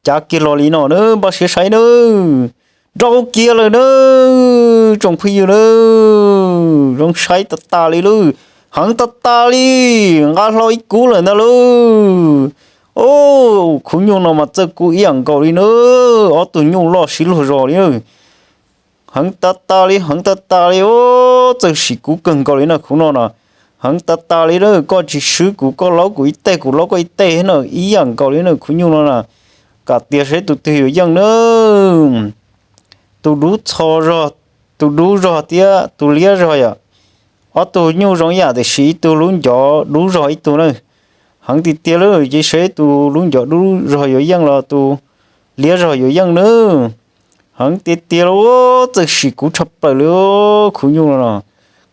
cav kiag los li no na, npaj siab saib na. Nrau kiag lawm na, tsoom phooj ywg na, zoo saib tas tas li lauj, heev tas tas li, nqa hlo ib kub lawm ntag lauj. Au, khub nyuj no mas txawj kub ib yam nkaus li na, ob tug nyuj loj sib luag zos li na. Heev tas tas li, heev tas tas li, au, txawj sim kub kawg nkaus li na khub no na. Heev tas tas li na, koj tsis swb kuv, koj laub kuv ib teg, kuv laub koj ib teg na, ib yam nkaus li na khub nyuj no na. Kam tias saib tus twg yuav yeej na. Tus dub txho zog, tus dub zog thiab tus liab zog yom. Ob tug nyuj zoo ib yam tiam sis ib tug lub ncov dub zog ib tug na. Heev tiag tiag lauj, ces saib tus lub ncov dub zog yuav yeej los tus liab zog yuav yeej na. Heev tiag tiag lauj, txawj sim kub tshaj plaws li khub nyuj no.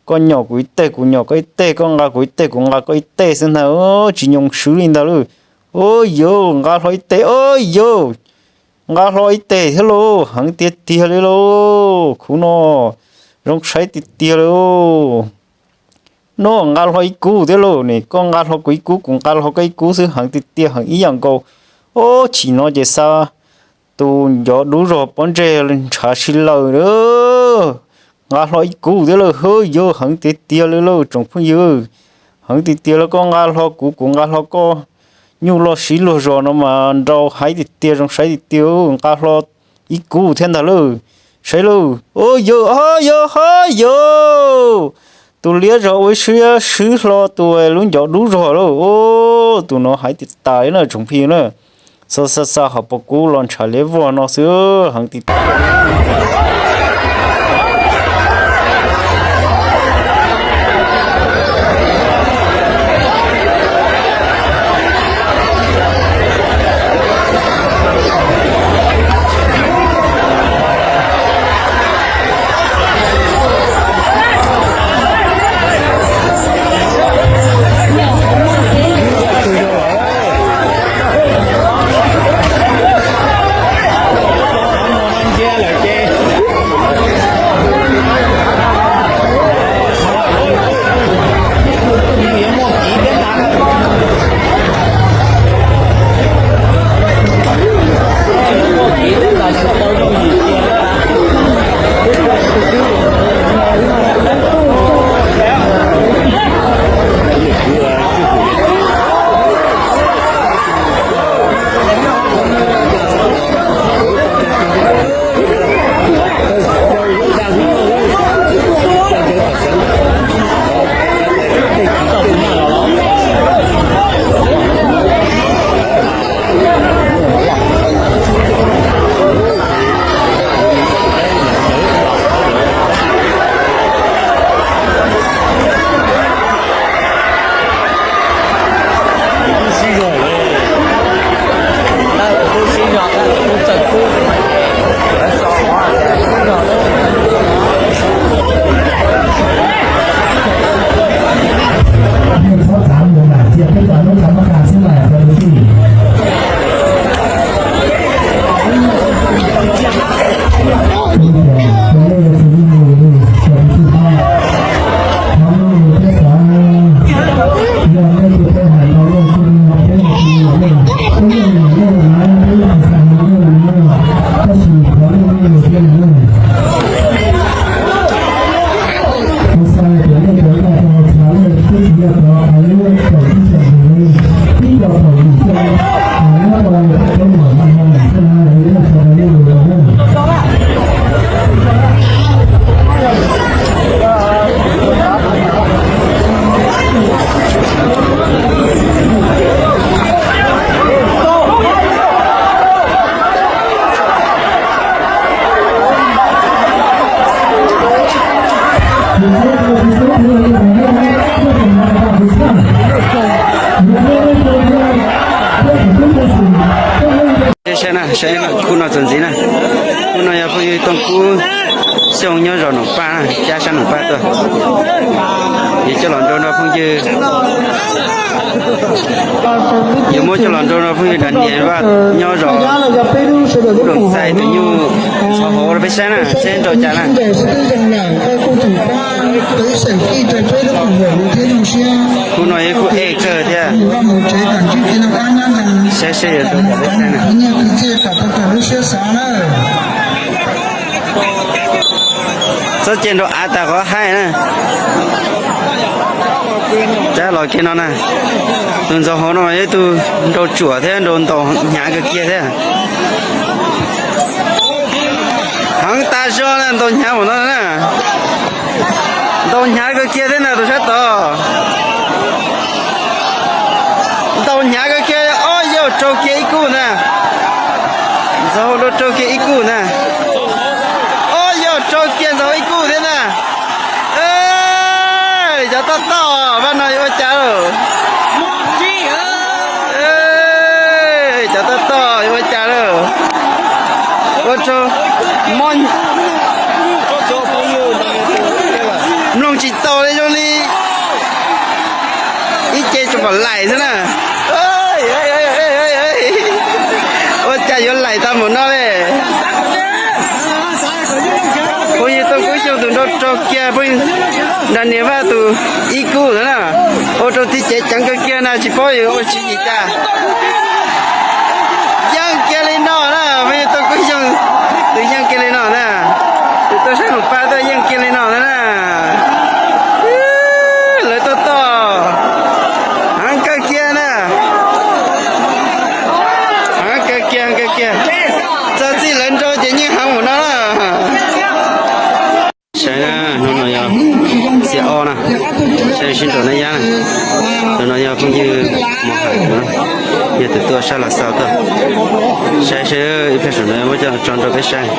Koj nyom kuv ib teg, kuv nyom koj ib teg, koj nqa kuv ib teg, kuv nqa koj ib teg xwb ntag, tsis nyoo swb li ntag lauj. Au yau, nqa hlo ib teg, au yau, nqa hlo ib teg thiab lauj, heev tiag tiag li lauj, khub no zoo saib tiag tiag li. No nqa hlo ib kub thiab lauj, nim koj nqa hlo kuv ib kub, kuv nqa hlo koj ib kub xwb, heev tiag tiag, heev ib yam nkaus. Au, chim no ces xa tus ncov dub zog pob ntseg ntshav si lawm. Nqa hlo ib kub thiab lauj, hwb yau, heev tiag tiag li lauj tsoom phooj ywg. Heev tiag tiag li, koj nqa hlo kuv, kuv nqa hlo koj. Nyuj loj sib luag zos no mas nrau haib tiag tiag, zoo saib tiag tiag, nqa hlo ib kub thiab ntag lauj. Saib lauj, au yau, ha yau, ha yau. Tus liab zog ua ib siab swb hlo tus lub ncov dub zog lauj. Au, tus no haib tiag tas li na tsoom phooj ywg na. Xa xa xa hauv paus kub los ntshav liab vog no xwb, heev tiag tiag. Txhob txav mus mas cia peb cov lub cov mab kas xwb mas cov kwv tij. Tus nej yuav tsum mus li cov kwv tij, thov nej mus thiab xav, yog nej tus pej hais tau nej kuj yog peb tus yog nej, peb yeej nyiam nej mas peb yeej xav mus nej mas, tab sis thov nej mus thiab nawb. Kuv xav tias nej cov noj tau tshav nej twb tsis yog cov hais lub kaum tsib xyoos ntawd, twb yog kaum yim xyoo, nyob rau peb mam li ho lam xyoo no es nej sawv daws yeej los na. Saib na, saib khub no txuas ntxiv na. Khub no yog phooj ywg Tooj Kub Xyooj nyob zos Noom Paj na, cab sab Noom Paj tuaj. Yuav coj los nrau nrog phooj ywg, yuav muab coj los nrau nrog phooj ywg Dav Niam Vaj nyob zos Doos Txais tus nyuj txhov hauv rau peb saib na, saib nrau cas na. Khub no yog khub ej kawg thiab. Saib seb yuav nrau cas peb saib na. Txhob cia nrau av tas qhov haib na. Rab los kiag no na. Tus ntxaug hauv no yog ib tug nrau tsuam thiab nrau ntaus hnyav kawg kiag thiab. Heev tas zog na, ntaus hnyav mus no na. Ntaus hnyav kawg kiag thiab ntag tus sab tod. Ntaus hnyav kawg kiag, ob yaug raug kiag ib kub ntag. Ntxaug hauv raug kiag ib kub ntag. Ob yaug raug kiag ntxaug hauv ib kub thiab ntag. Cov toj toj, pab no yuav ua cas lawm? Cov toj toj yuav ua cas lawm? Ua rau mob, mloog tsis tau li, zoo li ib ce tsuas pom laim xwb na. Ua cas yuav laim tau mus no li? Phooj ywg Tooj Kub Xyooj tus nrau raug kiag phooj ywg Daniel Vaj tus ib kub ntawd na. Ua rau tib cev ceev kawg kiag na, tsis paub yuav ua tsis yim cas. Yeej kiag li no na, phooj ywg Tooj Kub Xyooj tus yeej kiag li no na. Tus tuaj saib mus pab tuaj yeej kiag li no na. Lawv tuaj toj heev kawg kiag na. Heev kawg kiag, heev kawg kiag. Txog txij lawv nrau ces yeej heev mus no na. Saib na, hnub no yog xiab ob na, saib sib nraus nab yab na. Tus no yog phooj ywg Mos Hawm, yog tus tuaj sab Los Xaus tuaj. Saib seb ib pliag saum no muab coj tso nrau peb saib.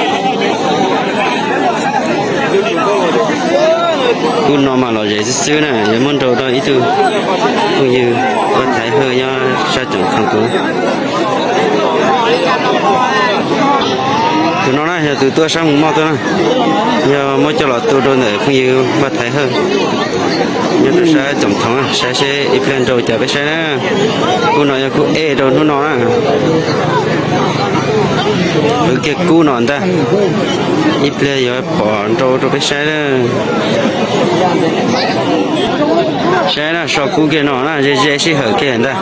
Kub no mas lom zem xwb xwb na, yuav muab nrau rau ib tug phooj ywg Vaj Thaiv Hawj nyob sab Coom Thoom tus. Tus no na yog tus tuaj sab Mus Moj tuaj na, yog muab coj los tu rau ntawm phooj ywg Vaj Thaiv Hawj nyob rau sab Coom Thoom na, saib seb ib pliag nrau cas peb saib na. Kub no yog kub ej rau hnub no na. Qwv kiag kub no ntag, ib pliag yuav pom nrau rau peb saib na. Saib na, so kub kiag no na, ze ze sij hawm kiag ntag.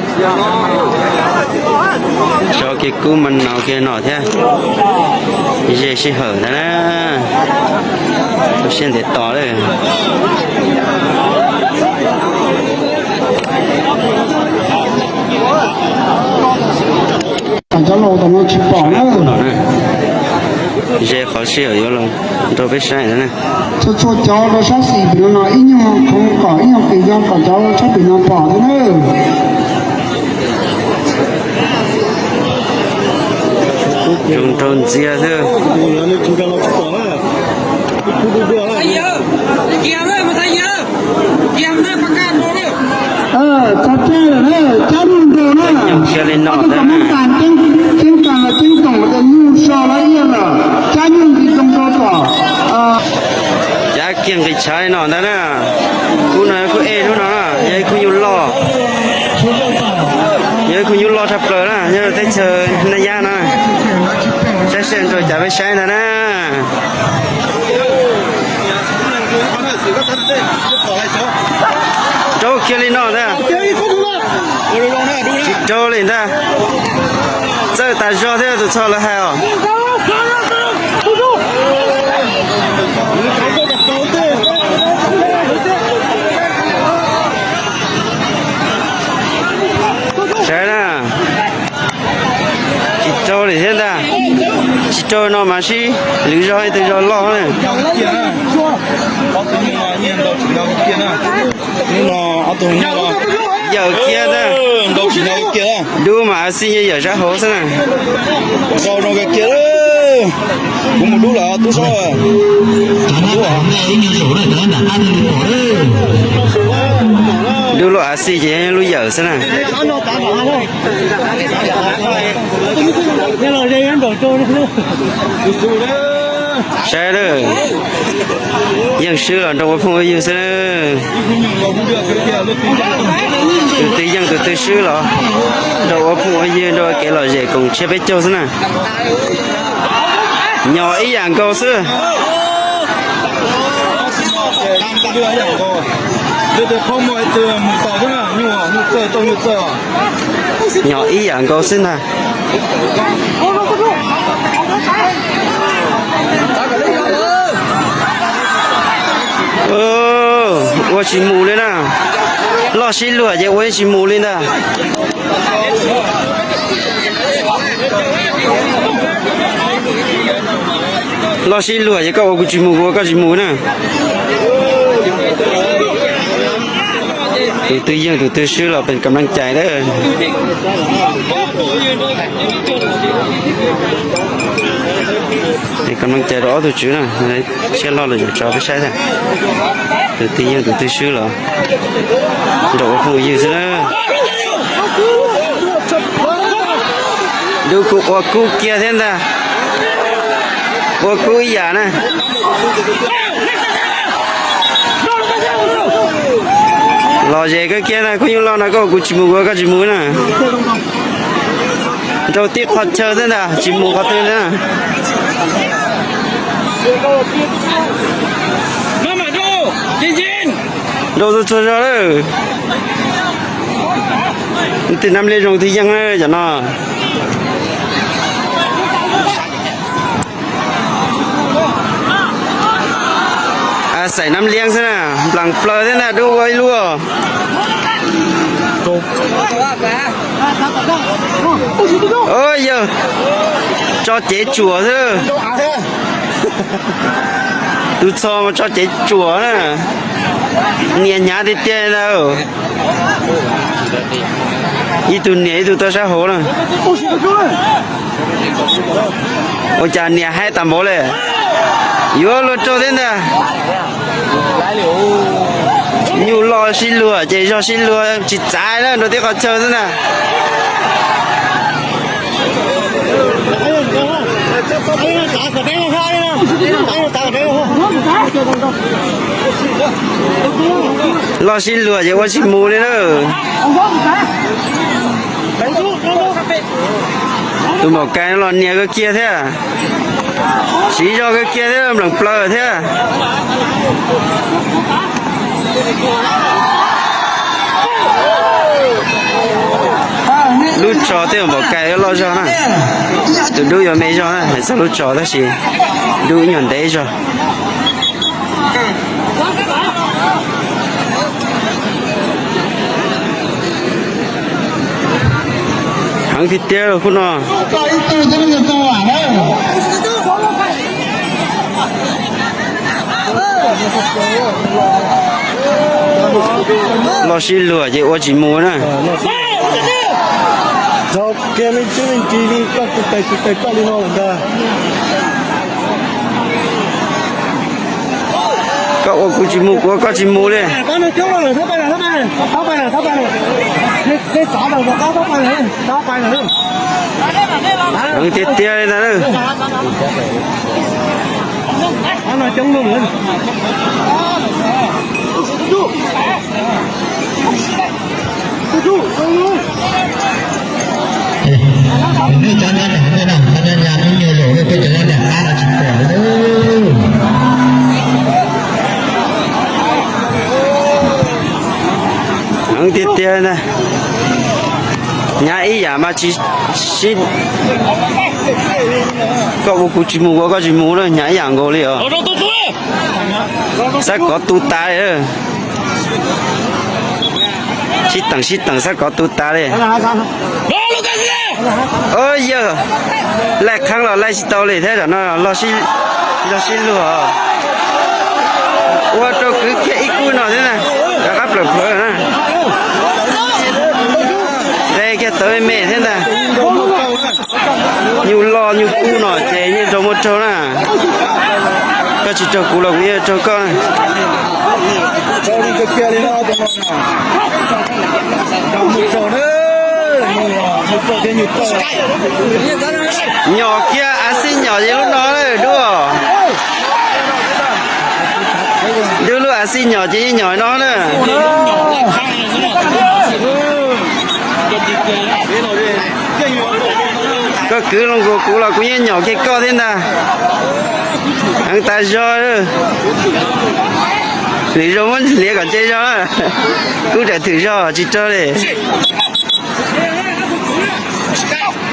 So kiag kub mas nau kiag no thiab. Ze sij hawm ntag na. Tu siab ntev tos lawm. Cov laus tom no tsis pom na. Ze qhov sij hawm yuav los nrau peb saib ntawd na. Txhua txhua cov rau sab xis pem no no ib nyuag khoov kom ib nyuag pes zoo kom cov sab pem no pom thiab na. Zoo nraug ntxiag xwb. Txog caij lawm na, cab nyuj nrau na. Ob tug kom muab tas ceeb kas los ceeb toom tas nyuj so lawm ib yam lawm, cab nyuj nqis zoo rau tom. Cab kiag nqis tshav li no ntag na. Kub no yog kub ej hnub no na, yog ib khub nyuj loj. Yog ib khub nyuj loj tshaj plaws na, nyob rau teb chaws Naj Yab na. Saib seb nrau cas peb saib ntag na. Nrau kiag li no ntag. Tsis nrau li ntag. Txawj tas zog thiab tus txog lawv hais os. Saib na, tsis rau li thiab ntag. Tsis rau no mas sib lwv zog ib tug zog loj na. Yawm kiag ntag. Dub mas a xij yawm sab hauv xwb na. Kuv mus dub lawm tub sab. Dub lub a xij ces lub yawm xwb na. Saib lawm, yeej swb los nrau ua phooj ua ywg xwb. Tus twg yeej tus twg swb los nrau ua phooj ua ywg, nrau ua kev lom zem koom tshiab peb caug xwb na. Nyom ib yam nkaus xwb. Nyom ib yam nkaus xwb ntag. Ua tsis mus li na. Loj sib luag ces ua tsis mus li ntag. Loj sib luag ces koj ua kuv tsis mus, kuv ua koj tsis mus na. Tus twg yeej tus twg swb los pes kam leej cai lawm. Pes kam leej cai rau ob tug tswv na, siab loj los yuav tso peb saib thiab. Tus twg yeej tus twg swb los nrog ua phooj ywg xwb na. Dub kuj ua kub kiag thiab ntag. Ua kub ib yam na. Los ze koj kiag na, koj yeej loj no koj ua kuv tsis mus, kuv ua koj tsis mus na. Nraug tib qho chaw xwb ntag, tsis mus qhov twg li na. Nraug txhua txhua zog lawm. Tus Nam Liaj zoo twg yeej cov no. Xaim Nam Liaj xwb na, nplam plaws thiab ntag, dub ua ib lub. Yog tso cev tsuam xwb. Tus txho mas tso cev tsuam na. Nias hnyav tiag tiag ntag. Ib tug nias ib tug tau sab hauv na. Ua cas nias haib tas npaum li. Yuav luag raug thiab ntag. Nyuj loj sib luag ces zog sib luag tsis txav na, nraug tib qho chaw xwb ntag. Loj sib luag ces ua tsis mus li na. Tus maum kais los nias koj kiag thiab. Siv zog koj kiag thiab, nplam plaws thiab. Lub tso tej maum kais loj zog na. Tus dub yuav me zog na, hais txog lub tso tab sis dub ib nyuag ntev zog. Heev tiag tiag khub no. Loj sib luag ces ua tsis mus na. Koj ua kuv tsis mus, kuv ua koj tsis mus li. Heev tiag tiag li ntag. Nej cov nyob nram no, cov nyob nram ib nyuag zaus, peb cov nyob nram qab no tsis pom li. Heev tiag tiag ntag. Hnyav ib yam mas tsis sib, koj ua kuv tsis mus, kuv ua koj tsis mus na, hnyav ib yam nkaus li os. Xav kov tu tas li. Sib teem sib teem xav kov tu tas li. Yawg, laij qheeb los laij tsis tau li thiab, tam no loj sib luag. Ua rau kwv kiag ib kub no thiab na, rov qab plaws plawv na. Nqe kiag tawv me thiab ntag. Nyuj loj nyuj kub no ces yeej nrog muaj raug na. Koj tsis raug kuv los kuv yeej raug koj na. Nyom kiag av xij nyom ces lub no lawm dub. Dub lub av xij nyom ces yeej nyom no na. Koj kwv loo nkaus kuv los kuv yeej nyom kiag koj thiab ntag. Heev tas zog. Lwm zaus muab hliav kom nce zog. Kub tsaim thwm zog tsis raug li.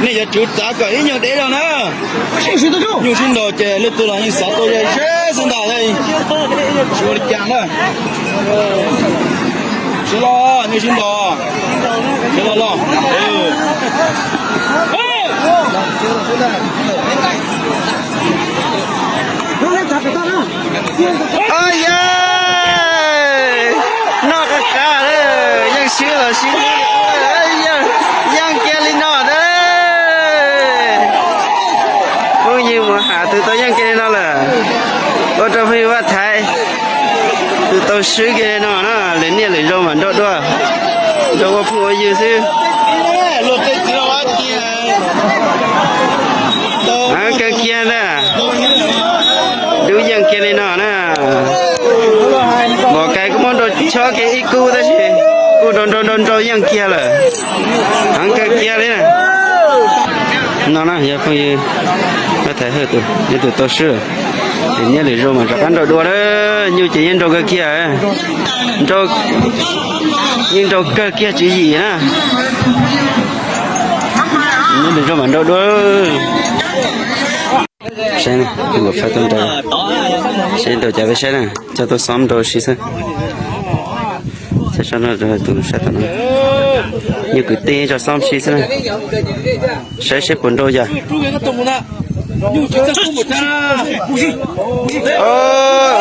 Nej yuav tsum txav kom ib nyuag deb los na. Nyuj sib nraus ces leej twg los yeej xav tau ze ze xwb ntag. Tsis ua li cas na. Sib los, nyuj sib nraus. Sib los los. Yog noj qab qab, yeej swb los swb, yeej kiag li no na. Phooj ywg mus ham tus tau yeej kiag li no lawm. Ua rau phooj ywg Vaj Thaiv tus tau swb kiag li no na, lwm niaj lwm zaus mam nrau dua, nrau ua phooj ua ywg xwb. Kawg kiag ntag. Dub yeej kiag li no na. Npaum kais kuj muab nrau chob kiag ib kub tab sis kuj nrau nrau nrau nrau yeej kiag lawm. Heev kawg kiag li na. No na yog phooj ywg Vaj Thaiv Hawj tus, yog tus tau swb. Lwm niaj lwm zaus mam rov qab nrau dua na. Nyuj ces yeej nrau kawg kiag, nrau, yeej nrau kawg kiag tswv yim na. Lwm niaj lwm zaus mam nrau dua. Saib na, tus nkaum fab tuaj nrau, saib nrau cas peb saib na, coj tuaj xoob nrau si xwb. Saib sab no, tus sab tom no, nyuj kwv tij tso xoob si xwb na. Saib seb puas nrau yog.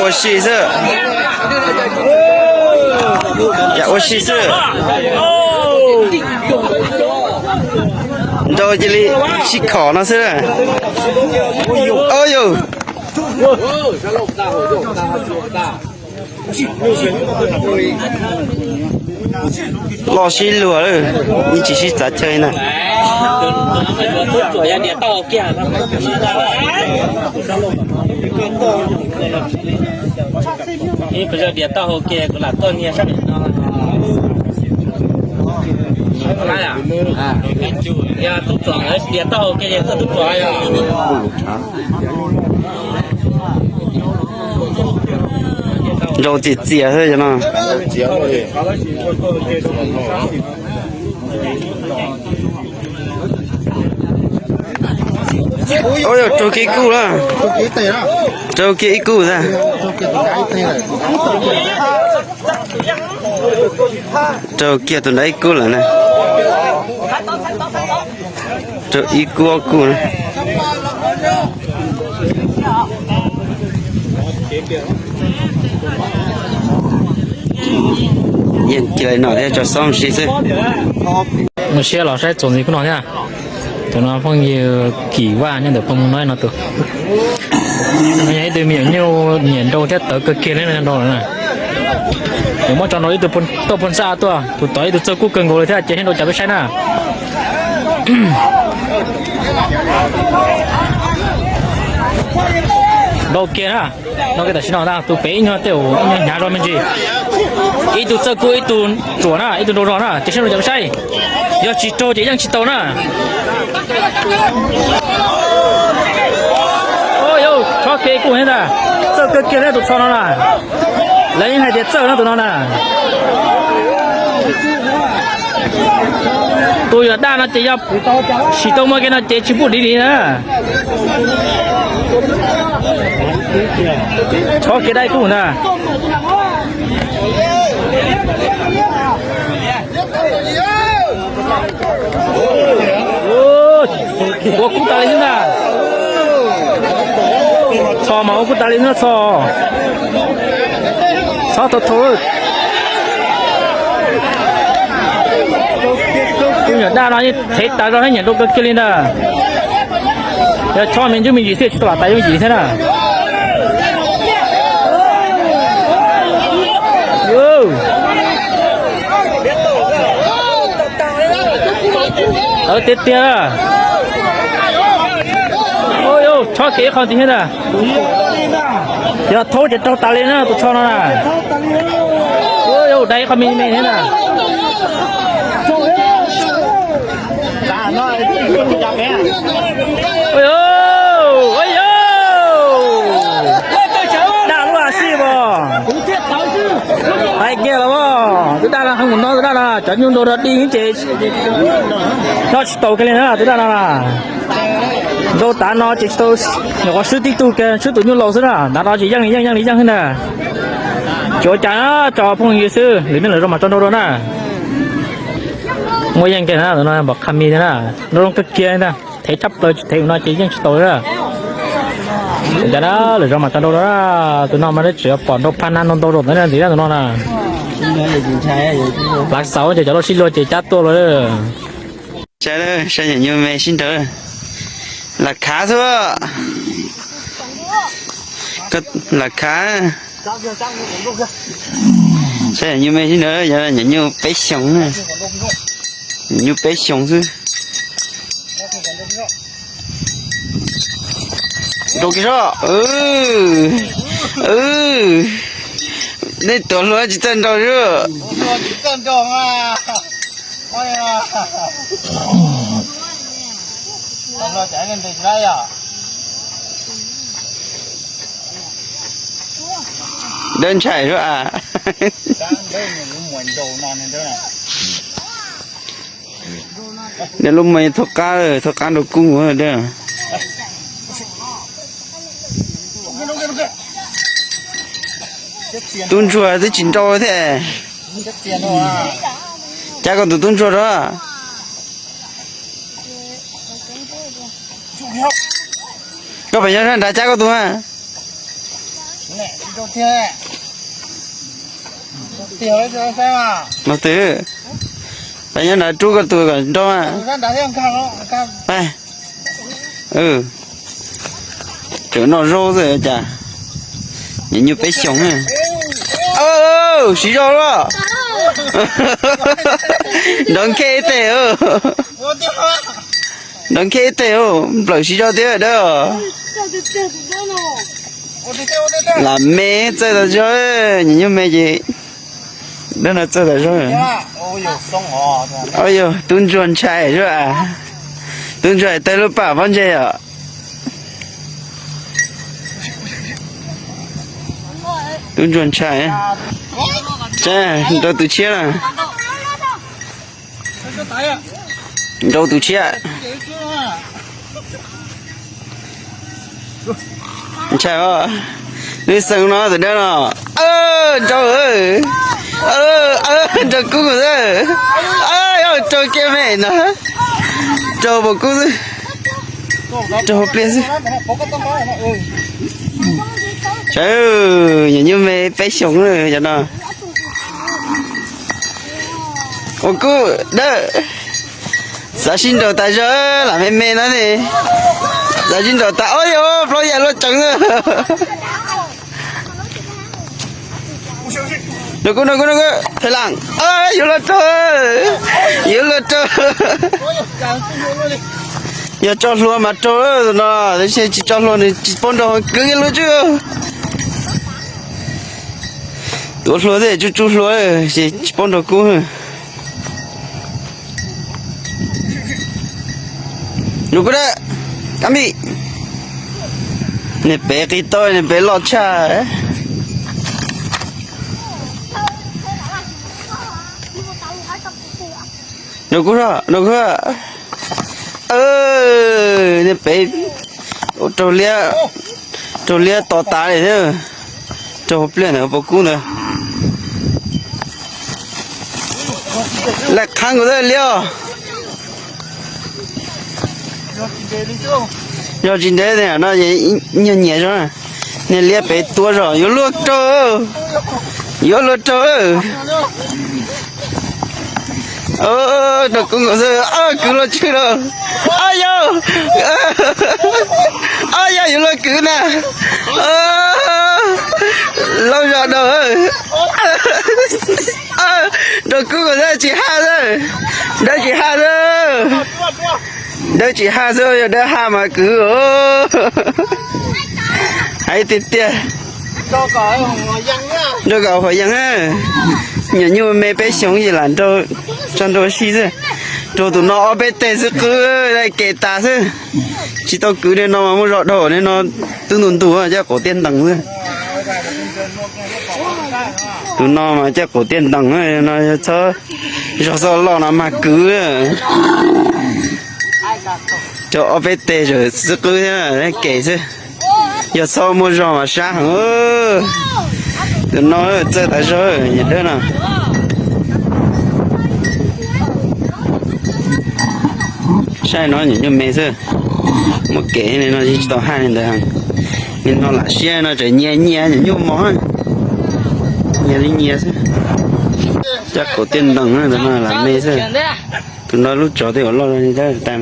Ua si xwb. Yam ua si xwb. Nrau cia li sib khom no xwb. Au yau. Los sib luag, yeej tsis sib txav chaw na. Dias tau hau kiag, kuv lam tuaj niag sab tim no. Yog tub tsuam, dias tau hau kiag, yog tub tsuam. Nrau txias txias xwb no. Ua yog raug kiag ib kub na. Raug kiag ib kub xwb. Raug kiag tus nrad ib kub lawm na. Raug ib kub ob kub na. Yeej kiag li no thiab, tso xob mus si xwb. Mus siab los saib txuas ntxiv kub no thiab. Tus no phooj ywg Kim Vaj nyob ntawm Phoos Mus no no tus. Yog ib tug me nyuam nyuj nyiam nrau thiab tawv kawg kiag li no nrau lawm na. Yuav muab tso nrau ib tug tauj phaj xaj tuaj, tus tod ib tug txawj kub kawg nkaus li thiab, ces seb nrau cas peb saib na. Nrau kiag na. Nrau kiag tam sim no ntag, tus pem ib nyuag tej ub ib nyuag hnyav zog me ntsis. Ib tug txawj kub ib tug tsuam na, ib tug nrau zog na, ces seb nrau cas peb saib. Yog tsis raug ces yeej tsis tau na. Ua yau, chob kiag ib kub thiab ntag. Txawj kawg kiag thiab tus txho no na. Lawv yeej hais tias txawj no tus no na. Tus yuav daj no ces yog sim tau muaj kiag no ces tsis pub div li na. Chob kiag daj ib kub ntag. Ua kub tas li xwb ntag. Txho mas ua kub tas li xwb txho. Txhob thau thau. Tus nyuam daj no yeej thev tas zog thiab nyiam nrau kawg kiag li ntag. Yog chob me ntsuj me ntsis xwb tsis tau lam tas yooj yim thiab na. Tawv tiag tiag. Ua yau, chob kiag ib qho ntxiv thiab ntag. Yog thau ces raug tas li na tus txho no na. Ua yau, dai ib qho me me thiab ntag. Ua yau, ua yau, daj lub a xij os. Hais kiag los as, tus daj no, mus no tus daj no. Nyuj ntau rog dig ces noj tsis tau kiag li na tus daj no na. Ntau tav no ces tsis tau, nyuam qhuav swb tib tug kiag, swb tus nyuj laus xwb na, ntav no ces yeej li yeej, yeej li yeej xwb na. Tsis ua cas na, tso phooj ywg xwb, lwm hnub lwm zaus mam tso nrau dua na. Muaj yeej kiag na, tus no npam qha mis thiab na, nrau zoo kawg kiag ntag, thev tshaj plaws, tsis thev no ces yeej tsis tau li na. Ua cas na, lwm zaus mam tso nrau dua na, tus no mas tseem pom nrau phaj na, nrau ntau zaus ntawd ntxiv na tus no na. Lav xauv ces cov loj sib luag ces cab tuaj lawm. Saib, saib nyuam nyuj me sib nraud. Lam khav xwb. Lam khav. Saib nyuam nyuj me sib nraud, yog nyuam nyuj peb xyoos na. Nyuam nyuj peb xyoos xwb. Nrau kiag soj. Nej tuav hlua tsis txawj nrau xwb. Dawb ntshai sub as. Nws lub me thov qab, thov qab nrau kub dawb. Tub ntsuag twb tsis nrau thiab. Cab koj tus tub ntsuag rau. Koj pem nyob sab nrad cab koj tus. Los twg, pem nyob nrad rub koj tus kom nrau. Tseem noj zaub xwb cas. Nyuam nyuj peb xyoos. Siv zog luaj. Nrov nkhej ib teg. Nrov nkhej ib teg, nplawm siv zog thiab dawb. Lam me txawj tas zog, nyuam nyuj me ces dawb no txawj tas zog. Yog tub ntsuag ntshai sub as. Tub ntsuag tawg lub pam pob ntseg os. Tub ntsuag ntshai. Nrau tus tshiab na. Nrau tus tshiab. Ntshai os. Lub xeev no tus dawb no. Nrau, nrau kub xwb. Yog rau kiag me no. Rau pom kub xwb. Rau pliag xwb. Saib, nyuam nyuj me peb xyoos cov no. Ua kub dawb. Xav sib nraus tas zog, lam me me no ne. Xav sib nraus tas, ob yog plaub yam luaj tseev. Nraus kub, nraus kub, nraus kub, thaiv lam. Yuav luag raug, yuav luag raug. Yog tso hlua mas raug no, tab sis tsis tso hlua nws tsis paub nraug, kwv kiag luag tswb. Tuav hlua thiab tsuj tsuj hlua ces tsis paub nraug kub. Nraug kub dawb, kab npij. Niag pem qis tau, niag pem loj tshaj. Nraug kub, nraug kub. Niag pem raug liab, raug liab to tas li thiab. Raug pliag ntawd pom kub ntawd. Laim qhab nkaus xwb liab. Yog tsis ntev no nyias nyias zog. Niag liab pem tuav zog, yuav luag raug, yuav luag raug. Nraug kub nkaus xwb, kwv luag tswb lawm. Ab yog, ab yog yuav luag kwv na. Laub zog daug. Nraug kub nkaus xwb, tsis haj xwb. Dawb tsis haj xwb. Dawb tsis haj xwb, yog dawb haj mas kwv. Hais tiag tiag. Nraug kom huam yees. Nyuam nyuj me peb xyoos ces lam nraug, tso nraug si xwb. Raug tus no ob peb teg xwb qwb, kev tas xwb. Tsis tau kwv li no mas muaj zog daug li no. Twb ntu ntu coj quav tiaj ntees xwb. Tus no mas coj quav tiaj ntees no, txhob Zog txoj loj no mag kwv, cov ob peb teg tseem xwb qwb thiab kem xwb. Yog txhob muaj zog mas sab heev. Tus no txawj tas zog, yawm dawb no. Saib no nyuam nyuj me xwb, muaj kem li no tsis tau haj li ntawd. Nim no lam siab no tseem nyias nyias nyuam nyuj mos, nyias li nyias xwb. Caj kaum tiaj ntoos, tus no lam me xwb. Tus no lub tsov tej uas loj li tas ne.